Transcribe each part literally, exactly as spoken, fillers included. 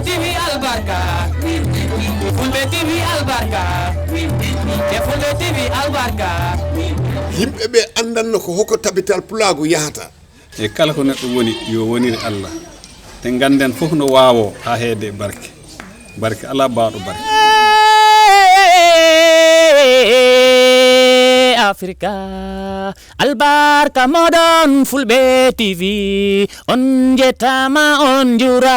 T V albarka, Fulɓe T V albarka, e Fulɓe T V albarka. Yimɓe ɓe anndanno ko hoko Tabital Pulaagu yahata. E kala ko neɗɗo woni, yo wonir Allah. Te ngannden fof no waawoo haa heede e barke. Barke alaa baawɗo barke. Afrika, albarka moɗon Fulɓe T V, on njettaama, on njuuraama.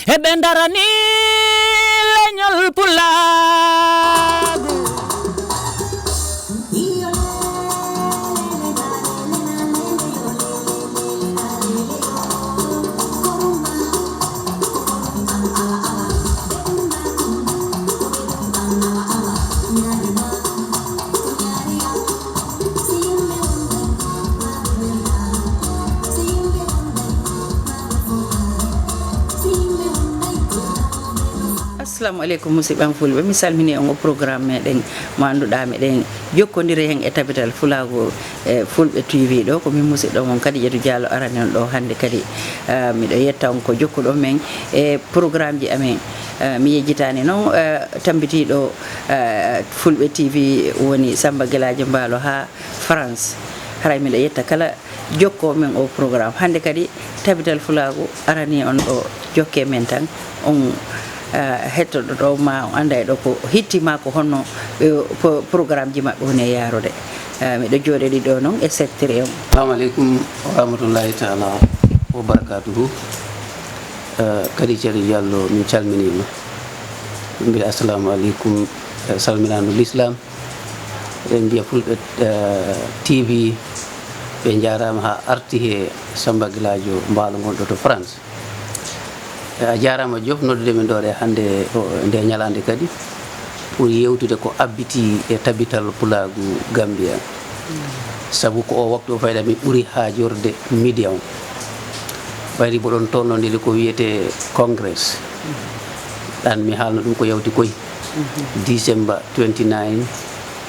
Eɓe ndarani leñol Pulaagu. Assalamu aleykum, musidɓam Fulɓe. Mi salmini on o programme meɗen mo annduɗaa meɗen jokkondiri heen e Tabital Pulaagu e Fulɓe T V. Ɗo ko min musidɗo mon Kadijatu Diallo arani on ɗo hannde kadi. Ah, miɗo yetta on ko jokkuɗon men e programmeji amen. Ah, mi yejjitaani noon, ah, tambitiiɗo, ah, Fulɓe T V woni Samba Gelaajo Mbaalo haa France. Haray miɗo yetta kala jokkoo men o programme. Hannde kadi Tabital Pulaagu arani on ɗo, jokke men tan, on, ah, hettoɗo ɗo, ma on annda e ɗo ko hitti ma ko honno, eh, po-, programmeji maɓɓe woni e yaarude. Ah, miɗo jooɗoɗi ɗo noon e secteur on. Assalamu aleykum wa rahmatullahi taala wa barakatuhu. Eh, Kadijatu Diallo, min calminiima. Min mbiya assalamu aleykum, eh, salminaandu l'islam. Eɗen mbiya Fulɓe, eh, T V, ɓe njaaraama haa arti he Samba Gelaajo Mbaalo ngonɗo to France. Eh, a jaaraama Joop, noddude min ɗo ɗe hannde o, nde ñalaande kadi pour yewtude ko abbiti e Tabital Pulaagu Gambia. Sabu ko o waktu o fayda min ɓuri haajorde media on. Ɓayri mboɗon tolnondiri ko wiyetee congrès. Ɗan mi haalno ɗum ko yawti koy. December twenty-nine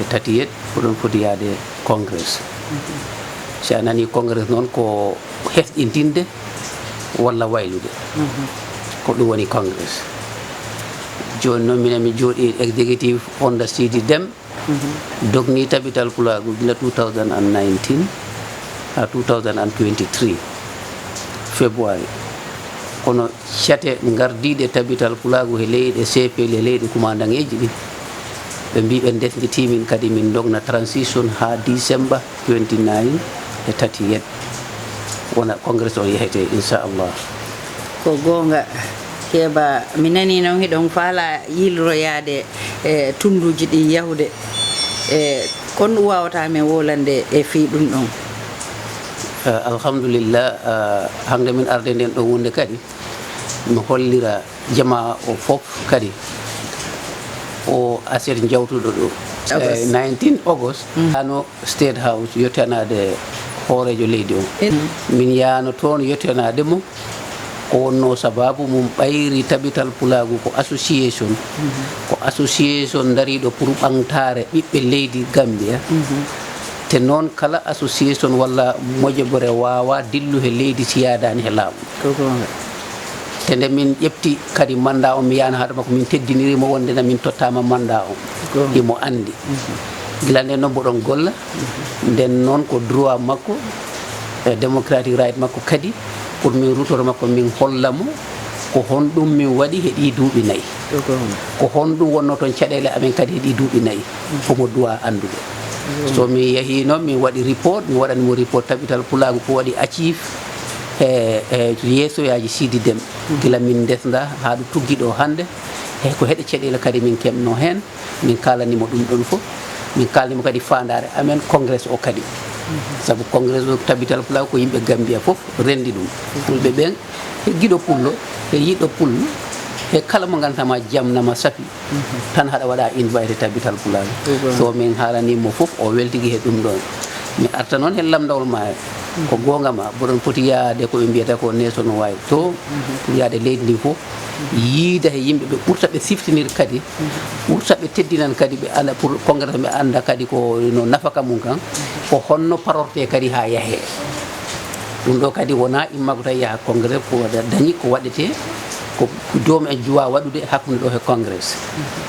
e thirty-eight, ko ɗon foti yaade congrès. Si a nani congrès noon, ko hesɗintinde walla waylude. Ko ɗum woni congrès. Jooni noon minen mi jooɗi executive under Sidi Dem. Dogni Tabital Pulaagu gila two thousand and nineteen haa two thousand and twenty-three February. Kono cate ngardiiɗe Tabital Pulaagu he leyɗe C P L, e leyɗe kumandaŋeeji ɗi, ɓe mbii ɓe ndesnditii min kadi min ndogna transition haa December twenty-nine e thirty-eight. Wona congrès o yahete, inchallah. Ko goonga, Keeba, mi nanii noon hiɗon faalaa yilroyaade e tunnduuji ɗi yahude. E kon ɗum waawata men wolande e fii ɗum ɗon? Eh, alhamdulillah, eh, hannde min arde nden ɗo wonde kadi, mi hollira jamaa o fof kadi o aset jawtuɗo ɗo. August. Eh, nineteen August, ano State House, yettanaade hooreejo leydi o. Min yaano toon yettanaade mo. Ko wonnoo sabaabu mum ɓayri Tabital Pulaagu ko association, ko association dariiɗo pour ɓamtaare ɓiɓɓe leydi Gambia. Te noon kala association walla mojobere waawaa dillu he leydi si yaadaani he laamu. Te nde min ƴefti kadi mandat o, mi yaano haade makko, min teddiniri mo wonde na min tottaama mandat o. Himo anndi. Gila nden noon mboɗon golla. Nden noon ko droit makko, e democratic right makko kadi, pour min rutoro makko, min holla mo ko honɗum min waɗi he ɗii duuɓi nayi. Ko honɗum wonnoo toon caɗeele amen kadi he ɗii duuɓi nayi. Ko mo droit anndude. So min yahii noon, min waɗi report, mi waɗani mo report Tabital Pulaagu ko waɗi achieve he, he yeesoyaaji Sidi Dem. Gila min ndesnda haa ɗum tuggi ɗo hannde. He ko heɗe caɗeele kadi min keɓnoo heen. Min kaalani mo ɗum ɗon fof. Min kaalani mo kadi faandaare amen congrès o kadi. Sabu congrès o, Tabital Pulaagu ko yimɓe Gambia fof renndi ɗum. Fulɓe ɓen, he giɗo pullo, he yiɗɗo pullo, he kala mo ngannduɗaa ma jam nama safi, tan haɗa waɗa invite Tabital Pulaagu. So min haalani mo fof, o weltigi he ɗum ɗon. Mi arta noon he lamndawol ma, ko goonga ma, mboɗon poti yaade ko ɓe mbiyata ko nationwide to, pour yaade leydi ndi fof, yiida he yimɓe ɓe ɓurta ɓe siftinir kadi, ɓurta ɓe teddinan kadi, ɓe annda pour congrès ɓe annda kadi ko no nafaka mum kan, ko honno parorte kadi haa yahee. Ɗum ɗo kadi wonaa immaago tan yaha congrès, ko waɗa dañi ko waɗetee, ko joom en juwa waɗude hakkunde ɗo he congrès.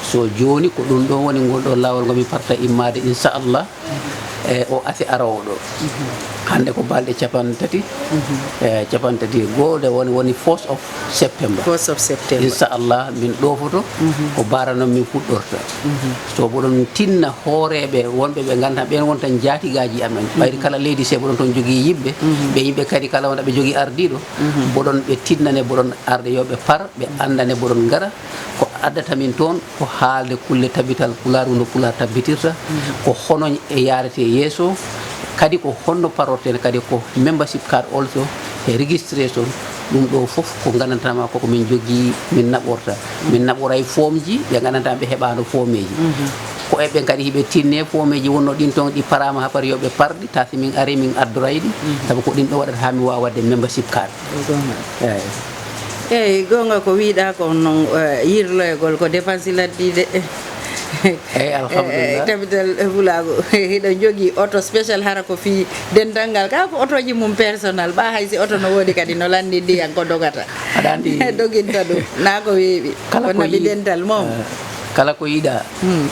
So jooni ko ɗum ɗon woni ngol ɗo laawol ngol mi parta immaade, inchallah, e o aset aroowo ɗo. Hannde ko balɗe capantati, e capantati e goo, nde woni, woni first of September. First of September. Inchallah, min ɗoofoto, ko baara noon min fuɗɗorta. So mboɗon tinna hooreeɓe wonɓe ɓe ngannduɗaa ɓeen won tan njaatigaaji amen. Ɓayri kala leydi, so mboɗon toon jogii yimɓe, ɓe yimɓe kadi kala wonɗo ɓe jogii ardiiɗo, mboɗon ɓe tinnane, mboɗon arde yo ɓe par, ɓe anndane, mboɗon ngara. Ko addata min toon ko haalde kulle tabital Pulaar, no Pulaar tabitirta, ko hono e yaarete yeeso, kadi ko honno parorten, kadi ko membership card also, e registration, ɗum ɗo fof ko nganndantaa ma koko min jogii, min naɓorta. Min naɓoray foomji, ɓe nganndantaa ɓe heɓaano foomeeji. Ko e ɓen kadi hiɓe tinne foomeeji wonno ɗin toon ɗi paraama, hapar yo ɓe parɗi, ta si min ari min addoray ɗi, sabu ko ɗin ɗo waɗata haa mi waawa waɗde membership card. Ko goonga. Eeyi. Eeyi, goonga ko wiiɗaa kon noon, eh, yirloyagol ko dépense laddi de. Eeyi, alhamdulillah. Eh, Tabital Pulaagu, hiɗo jogii oto spécial, hara ko fii dental ngal. Kaa ko otooji mum personnel, ɓaa hay si oto no woodi kadi no lanndi ndiyan ko dogata. Aɗa anndi doginta ɗum, naa ko weeɓi. Kala ko ko naɓi yi-, dental mum. Eh, kala ko yiɗaa. Hmm.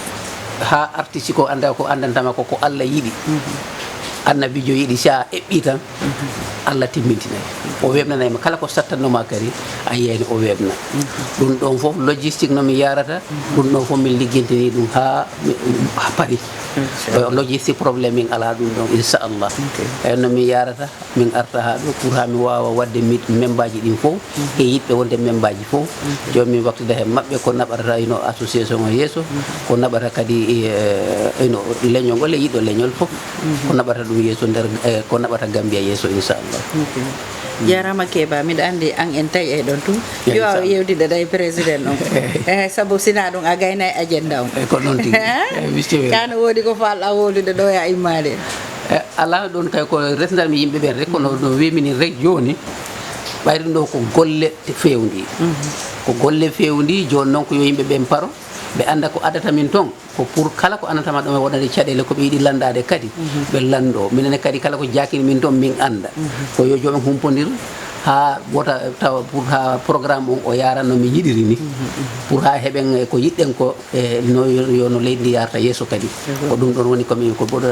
Haa arti si ko annda, ko anndantama ko, ko Allah yiɗi. Annabiijo yiɗi, si a eɓɓii tan, Allah timmintinay. O weeɓnanay ma. Kala ko sattanno ma kadi, a yiyay no o weeɓna. Ɗum ɗon fof logistique no mi yarata, ɗum ɗon fof min liggintini ɗum haa mi, haa Paris. Inchallah. Logistique problème min alaa ɗum ɗon, inchallah. Ok. Eeyi, no mi yarata, min arta haa ɗo pour haa mi waawa waɗde mi, membaaji ɗin fof, e yiɗɓe wonde membaaji fof. Ok. Jooni min waktida he maɓɓe ko naɓata ino association o yeeso, ko naɓata kadi, eh, ino leñol ngol e yiɗɗo leñol fof. Ko naɓata ɗum yeeso nder, eh, ko naɓata Gambia yeeso, inchallah. Ok. Jaaraama Keba, miɗa anndi an en tawi e ɗon tun. Eeyi, yo a inchallah. Yewtide ɗay président on. Eh, sabu sinaa ɗum a gaynay agenda on. Eh, ko noon tigi. Eh? Eh, bisimilla. Kaa no woodi ko faalɗaa wowlude ɗo e a immaade? Eh, alaa ɗon kay ko resndanmi yimɓe ɓen rek, kono no wemini rek jooni, ɓayri ɗum ɗo ko golle feewndi. Ko golle feewndi, jooni noon ko yo yimɓe ɓen paro, ɓe annda ko addata min toon. Ko pour kala ko anndata ma ɗum e wonande caɗeele ko ɓe yiɗi lanndaade kadi, ɓe lanndoo. Minen ne kadi kala ko jaakini min toon min annda. Ko yo joom en humpondir haa wota tawa pour haa programme on o yaara no min yiɗiri ni. Pour haa heɓen e ko yiɗɗen ko e no yo, yo no leydi ndi yarta yeeso kadi. Ko ɗum ɗon woni ko min, ko mboɗo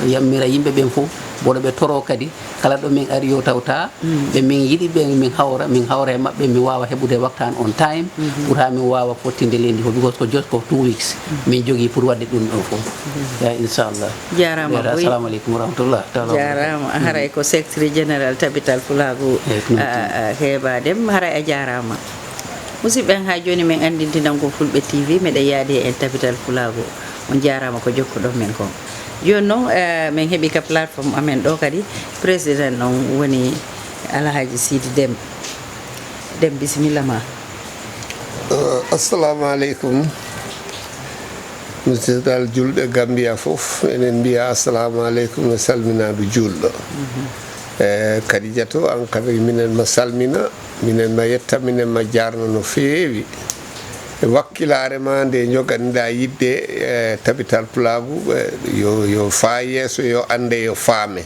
yammira yimɓe ɓen fof, mboɗo ɓe toroo kadi, kala ɗo min ari yo taw taa, ɓe min yiɗi ɓe min hawra, min hawra e maɓɓe, mi waawa heɓude waktaan on time, pour haa min waawa fottinde leydi fof, because ko just ko two weeks min jogii pour waɗde ɗum ɗon fof. Ya, inchallah. Jaaraama. Assalamu aleykum wa rahmatullah taala wa barakatuh. Jaaraama. Haray ko secretary general Tabital Pulaagu, eeyi, ko noon tigi. A, a, Keba Dem, haray a jaaraama. Musidɓe, haa jooni min anndintinan ko Fulɓe T V, meɗen yaadi e en Tabital Pulaagu. On jaaraama ko jokkuɗon min kon. Jooni noon, eh, min heɓi ka plateforme amen ɗo kadi, président on woni Alhaji Sidi Dem. Dem, bisimilla ma. Eh, assalamu aleykum. Musidal julɓe Gambia fof, enen mbiya assalamu aleykum e salminaandu juulɗo. Eh, Kadijatou, an kadi minen ma salmina, minen ma yetta, minen ma jaarna no feewi. E wakkilaare ma nde njoganiɗaa yiɗde, eh, Tabital Pulaagu, eh, yo, yo faa yeeso, yo annde, yo faame.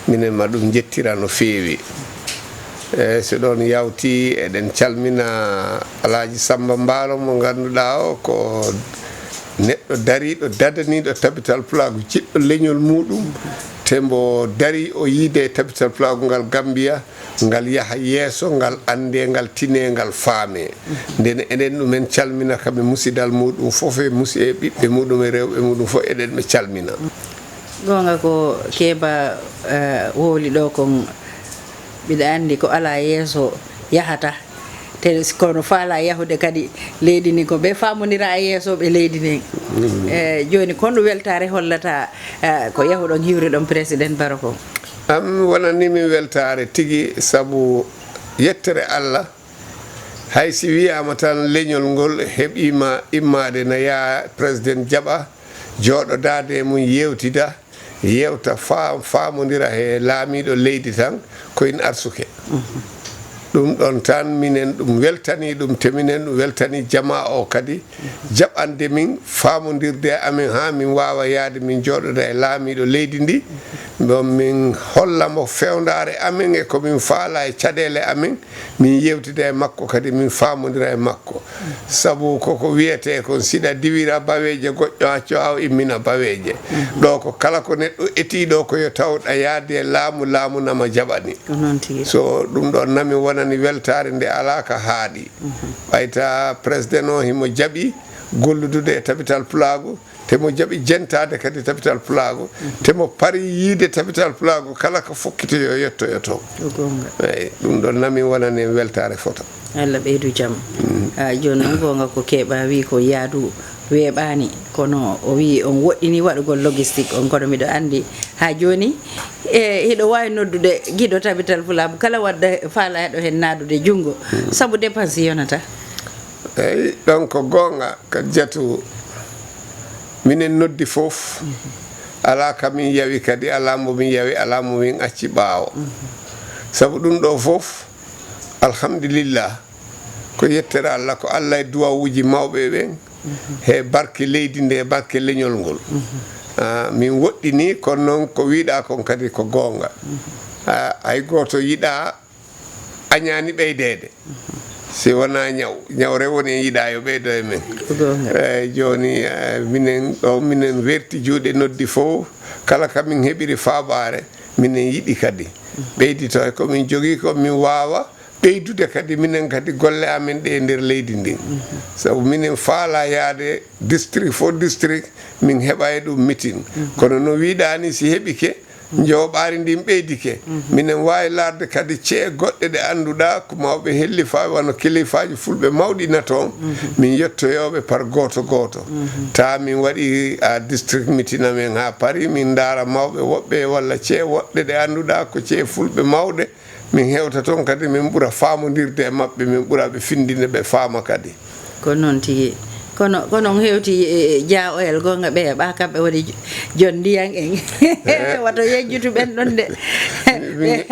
Minen ma ɗum njettira no feewi. Eh, so ɗon yawti, eɗen calmina Alhaji Samba Mbaalo mo ngannduɗaa o ko neɗɗo dariiɗo, dadaniiɗo Tabital Pulaagu, jiɗɗo leñol muɗum, te mbo darii o yiide Tabital Pulaagu ngal Gambia, ngal yaha yeeso, ngal anndee, ngal tinee, ngal faamee. Nden enen ɗum en calmina kam e musidal muɗum fof, e musi-, e ɓiɓɓe muɗum, e rewɓe muɗum fof, eɗen ɓe calmina. Goonga ko Keba, eh, wowli ɗo kon, mbiɗa anndi ko alaa yeeso yahata. Te kono faalaa yahude kadi leydi ndi, ko ɓe faamondira e yeesooɓe leydi ndi. Eh, jooni, ko honɗum weltaare hollata, eh, ko yahuɗon hiwruɗon Président Barrow kon? Am, wonani min weltaare tigi, sabu yettere Allah, hay si wiyaama tan leñol ngol heɓiima immaade na yaa Président jaɓa jooɗodaade e mum yeewtida, yewta, faa-, faamondira he laamiiɗo leydi tan, ko ina arsuke. Ɗum ɗon tan, minen ɗum weltanii ɗum, te minen ɗum weltanii jamaa o kadi, jaɓande min, faamondirde e amen haa min waawa yahde min jooɗoda e laamiiɗo leydi ndi, ɗon min holla mo fewndaare amen e ko min faala e caɗeele amen, min yewtida e makko kadi, min faamondira e makko. Sabu koko wiyetee kon, siɗa diwira baweeje goɗɗo, accu haa o immina baweeje. Ɗo ko kala ko neɗɗo etii ɗo ko yo tawɗa yahde e laamu, laamu nama jaɓani. Ko noon tigi. So ɗum ɗon nami wonani weltaare nde alaa ka haaɗi. Ɓayta président o himo jaɓi golludude e Tabital Pulaagu, te mo jaɓi jentaade kadi Tabital Pulaagu, te mo pari yiide Tabital Pulaagu kala ko fokkiti yo yettoyo toon. Ko goonga. Eey, ɗum ɗon nami wonani en weltaare fota. Allah ɓeydu jam. Ah, jooni noon goonga ko keɓa wi ko yaadu weeɓaani, kono o wi on woɗɗini waɗugol logistique on, kono miɗo anndi haa jooni, e, hiɗo waawi noddude giɗo Tabital Pulaagu kala wadda faala heɗo heen naadude junngo, sabu dépense yonata. Eey, ɗon ko goonga, Kadijatu, minen noddi fof, alaa ka min yawi kadi, alaa mo min yawi, alaa mo min acci ɓaawo. Sabu ɗum ɗo fof, alhamdulillah, ko yettere Allah, ko Allah e duwawuuji mawɓe ɓen, he barke leydi ndi, barke leñol ngol. Ah, min woɗɗini, kono noon ko wiɗa kon kadi ko goonga. Ah, hay gooto yiɗa añaani ɓeydeede. Si wonaa ñaw, ñaw re woni en yiɗa yo ɓeydo e men. Ko goonga. Eh, jooni, eh, minen ɗo, minen werti juuɗe noddi fof, kala ka min heɓiri faabaare, minen yiɗi kadi ɓeydito e ko min jogii ko, min waawa ɓeydude kadi minen kadi golle amen ɗe e nder leydi ndin. Sabu minen faala yaade district fof district, min heɓa e ɗum meeting. Kono no wiɗa ni, si heɓike, njooɓaari ndin ɓeydike, minen waawi laarde kadi ce'e goɗɗe ɗe annduɗa ko mawɓe hellifaaɓe, wano kilifaaji fulɓe mawɗi na toon, min yettoyooɓe par gooto gooto. Taa min waɗi a district meeting amen haa Paris, min ndaara mawɓe woɓɓe walla ce'e woɗɗe ɗe annduɗa ko ce'e fulɓe mawɗe, min hewta toon kadi, min ɓura faamondirde e maɓɓe, min ɓura ɓe findinde, ɓe faama kadi. Ko noon tigi. Kono, kono on hewti, e, e, Dia Oil, goonga ɓeya ɓa kamɓe woni jon ndiyan en. Eh. Wato yejjutu ɓen ɗon de. Min,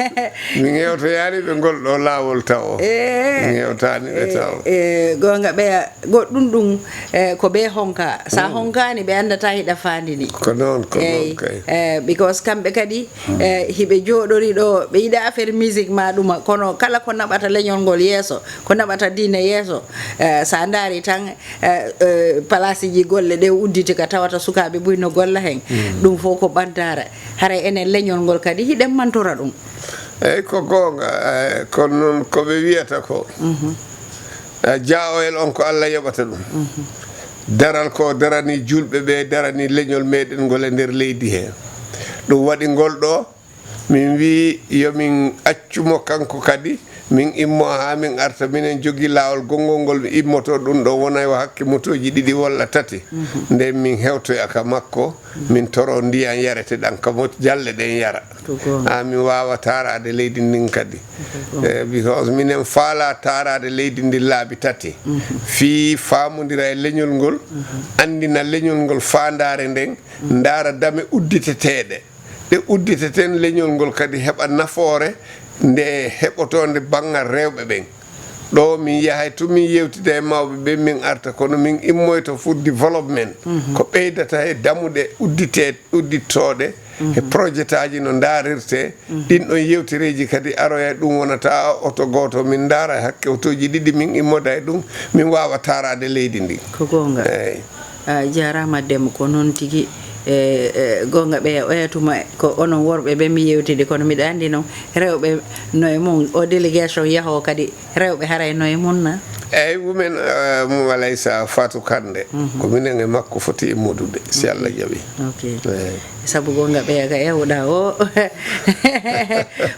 min hewtoyaani ɓe ngol ɗo laawol tawo. Eh. Min hewtaani ɓe tawo. Eh, eh, goonga ɓeya goɗɗum ɗum, eh, ko ɓe honka. Sa honkaani, ɓe anndata hiɗa faandini. Ko noon, ko noon kay. Eh, because kamɓe kadi, eh, hiɓe jooɗori ɗo, ɓe yiɗa affaire musique ma ɗuma, kono kala ko naɓata leñol ngol yeeso, ko naɓata diine yeeso, eh, sa ndaari tan, eh, eh, palaasiji golle ɗe udditi ka tawata sukaaɓe buy no golla hen. Ɗum fof ko ɓantaare. Haray enen leñol ngol kadi hiɗen mantora ɗum. Eyi, ko goonga, eh, kono noon ko ɓe wiyata ko, eh, Dia Oil on ko Allah yoɓata ɗum. Daral ko darani julɓe ɓe, darani leñol meɗen ngol e nder leydi he. Ɗum waɗi ngol ɗo, min wi yo min accu mo kanko kadi, min immo haa min arta, minen jogii laawol gonngol ngol, mi immoto ɗum ɗo wona yo hakke motooji ɗiɗi walla tati. Nden min hewtoya ka makko, min toro ndiyan yarete ɗan ka mot-, jalle ɗen yara. Ko goonga. Haa min waawa taaraade leydi ndin kadi. Ko goonga. Eh, because minen faala taaraade leydi ndin laabi tati. Fii faamondira e leñol ngol, anndina leñol ngol faandaare nden, ndaara dame udditeteeɗe. Ɗe udditeten, leñol ngol kadi heɓa nafoore nde heɓotoonde banngal rewɓe ɓen. Ɗo min yahay tun min yewtida e mawɓe ɓen, min arta, kono min immoyto pour development. Ko ɓeydata e damuɗe uddite-, udditooɗe, e projetaji no ndaarirte, ɗin ɗon yewtereeji kadi aroya, ɗum wonata oto gooto, min ndaara hakke otoji ɗiɗi, min immoda e ɗum, min waawa taaraade leydi ndi. Ko goonga. Eyi. A jaaraama Dem, ko noon tigi. E, e, goonga ɓeya oya tuma ko onon worɓe ɓe mi yewtidi, kono miɗa anndi noon rewɓe no e mum, o délégation yahoo kadi rewɓe haray no e mum na? Eyi, women, eh, mum alay sa Fatou Kande, ko minen e makko foti immodude, si Allah jaɓi. Ok. Eyi. Sabu goonga ɓeya ka yahuɗa o.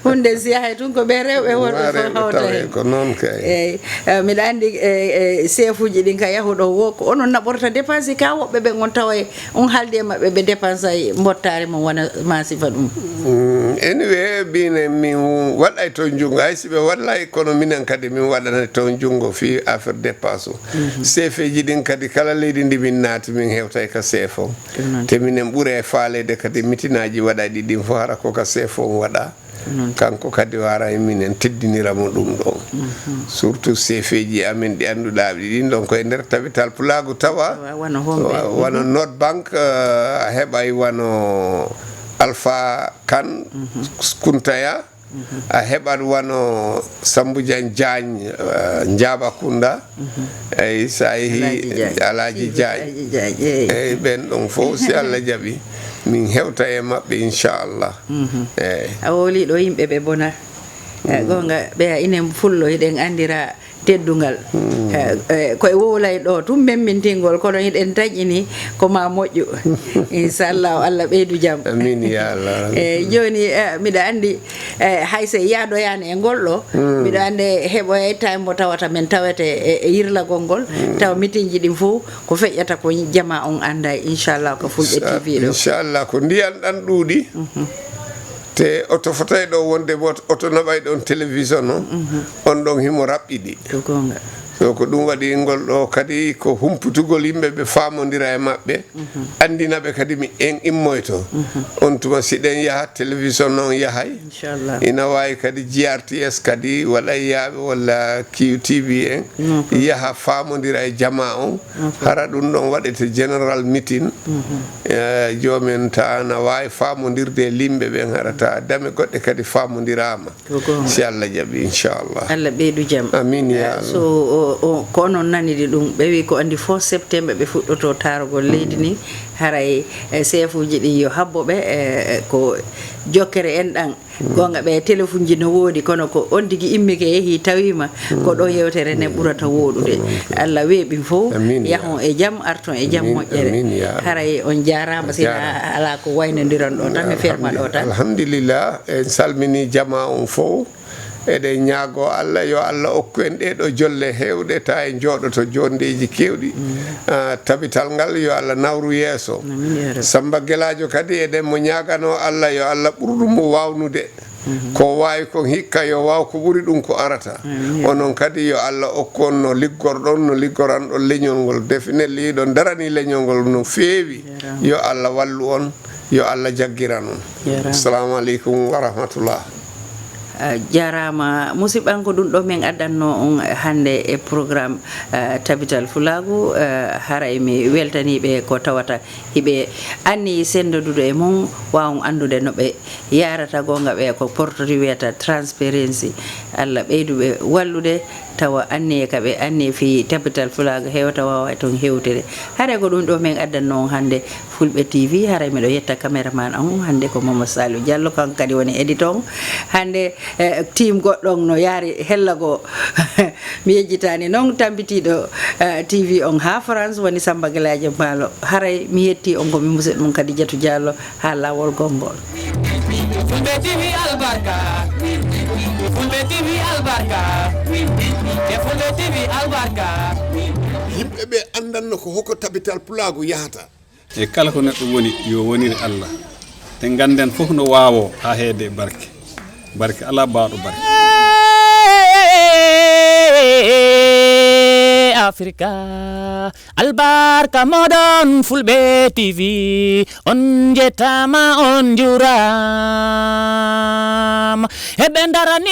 Hunde si yahay tun ko ɓe rewɓe worɓe fof hawta hen. Ko noon kay. Eyi. Eh, miɗa anndi, eh, eh, seefuuji ɗin ka yahuɗo wo, ko onon naɓorta dépense ka woɓɓe ɓen on taway on haaldi e maɓɓe ɓe dépensay mbottaari mon wona ma sifa ɗum? Mm, anyway, minen min waɗay toon junngo, hay si ɓe wallay, kono minen kadi min waɗanay toon junngo fii affaire dépense o. Seefeeji ɗin kadi kala leydi ndi min naati, min hewtay ka seefo. Ɗum noon. Te minen ɓure faaleede kadi mitinaaji waɗayɗi ɗin fof hara ko ka seefo on waɗa. Noon. Kanko kadi waray minen teddinira mo ɗum ɗo. Surtout seefeeji amen ɗi annduɗaa ɗin ɗon koye nder Tabital Pulaagu tawa. Wa-, wano homɓe. Wa-, wano North Bank, eh, a heɓay wano Alpha Kan, Kuntaya, a heɓat wano Sambu Jan Jaañ, eh, Njaaba Kunda. Eyi, so a yehi Alaaji Jaañ. Alaaji Jaañ, eyi. Eyi, ɓen ɗon fof, si Allah jaɓi, min hewta e maɓɓe, inchallah. Eyi. A wowli ɗo yimɓe ɓe bona. Eh, goonga, ɓeya inen Fullo, hiɗen anndira teddungal. Eh, eh, koye wowlay ɗo tun memmintingol, kono hiɗen taƴini ko ma moƴƴu. Inchallah, Allah ɓeydu jam. Amin, ya Allah. Eh, jooni, eh, miɗa anndi, eh, hay so yaadoyaani e ngol ɗo, miɗo anndi heɓoyay time mo tawata men tawete e, e yirlagol ngol, tawa mitinji ɗin fof ko feƴƴata ko jama on annday, inchallah, ko Fulɓe T V ɗo. Inchallah, ko ndiyan ɗan ɗuuɗi. Te oto fotay ɗo wonde mo oto naɓay ɗon télévision o, on ɗon himo raɓɓiɗi. Ko goonga. So ko ɗum waɗi ngol ɗo kadi ko humpitugol yimɓe ɓe faamondira e maɓɓe, anndina ɓe kadi mi en immoyto. On tuma si ɗen yaha télévision noon yahay. Inchallah. Ina waawi kadi G R T S kadi waɗay yaaɓe walla Q T V en yaha faamondira e jama on. Hara ɗum ɗon waɗete general meeting. Eh, joomen ta na waawi faamondirde e limɓe ɓen, hara ta dame goɗɗe kadi faamondiraama. Ko goonga. Si Allah jaɓi, inchallah. Allah ɓeydu jam. Amin, ya Allah. So, o, o, ko onon nanidi ɗum, ɓe wi ko anndi fof septembre ɓe fuɗɗoto taarogol leydi ni, haray, eh, seefuuji ɗin yo habbo ɓe, eh, ko jokkere en ɗan. Goonga, ɓe telefunji no woodi, kono ko on tigi immike yehi tawiima ko ɗo yewtere nde ɓurata wooɗude. Allah weeɓi fof, amin, ya. Yahon e jam, arton e jam, amin, moƴƴere. Amin, ya. Haray on jaaraama, sina alaa ko waynondiron ɗo tan, mi ferma ɗo tan. Alhamdulillah, en salmini jama on fof. Eɗen ñaago Allah, yo Allah okku en ɗee ɗo jolle heewɗe, ta en jooɗoto jondeeji keewɗi. Ah, tabital ngal, yo Allah nawru yeeso. Amin, ya Rabbi. Samba Gelaajo kadi, eɗen mo ñaagano Allah, yo Allah ɓurɗum mo waawnude. Ko waawi kon hikka, yo waaw ko ɓuri ɗum ko arata. Amin. Onon kadi, yo Allah okku on no liggorɗon, no liggoranɗon leñol ngol. Definitely, hiɗon darani leñol ngol no feewi. Yo Allah wallu on, yo Allah jaggiran on. Assalamu aleykum wa rahmatullah. Ah, jaaraama. Musidɓe, ko ɗum ɗo min addanno on hannde e programme, ah, Tabital Pulaagu. Ah, haray mi weltanii ɓe ko tawata hiɓe anni senndodude e mon, waawon anndude no ɓe yaarata goonga ɓe ko portoti wiyata transparency. Allah ɓeydu ɓe wallude, tawa anniye ka ɓe anni fii Tabital Pulaagu hewta waawa toon hewtude. Haray ko ɗum ɗo min addanno on hannde. Fulɓe T V, haray miɗo yetta cameraman on hannde ko Mamadou Saliou Diallo, kanko kadi woni éditeur on. Hannde, eh, team goɗɗo on no yaari hella goo. Mi yejjitaani noon tampitiiɗo, eh, T V on haa France woni Samba Gelaajo Mbaalo. Haray mi yetti on ko mi musidɗo mon Kadijatu Diallo haa laawol gonngol. Fulɓe T V albarka. Fulɓe T V albarka. E Fulɓe T V albarka. Yimɓe ɓe anndanno ko hoko Tabital Pulaagu yahata. E kala ko neɗɗo woni, yo wonir Allah. Te ngannden fof no waawoo haa heede e barke. Barke alaa baawɗo barke. Afrika, albarka moɗon Fulɓe T V, on njettaama, on njuuraama. Heɓe ndarani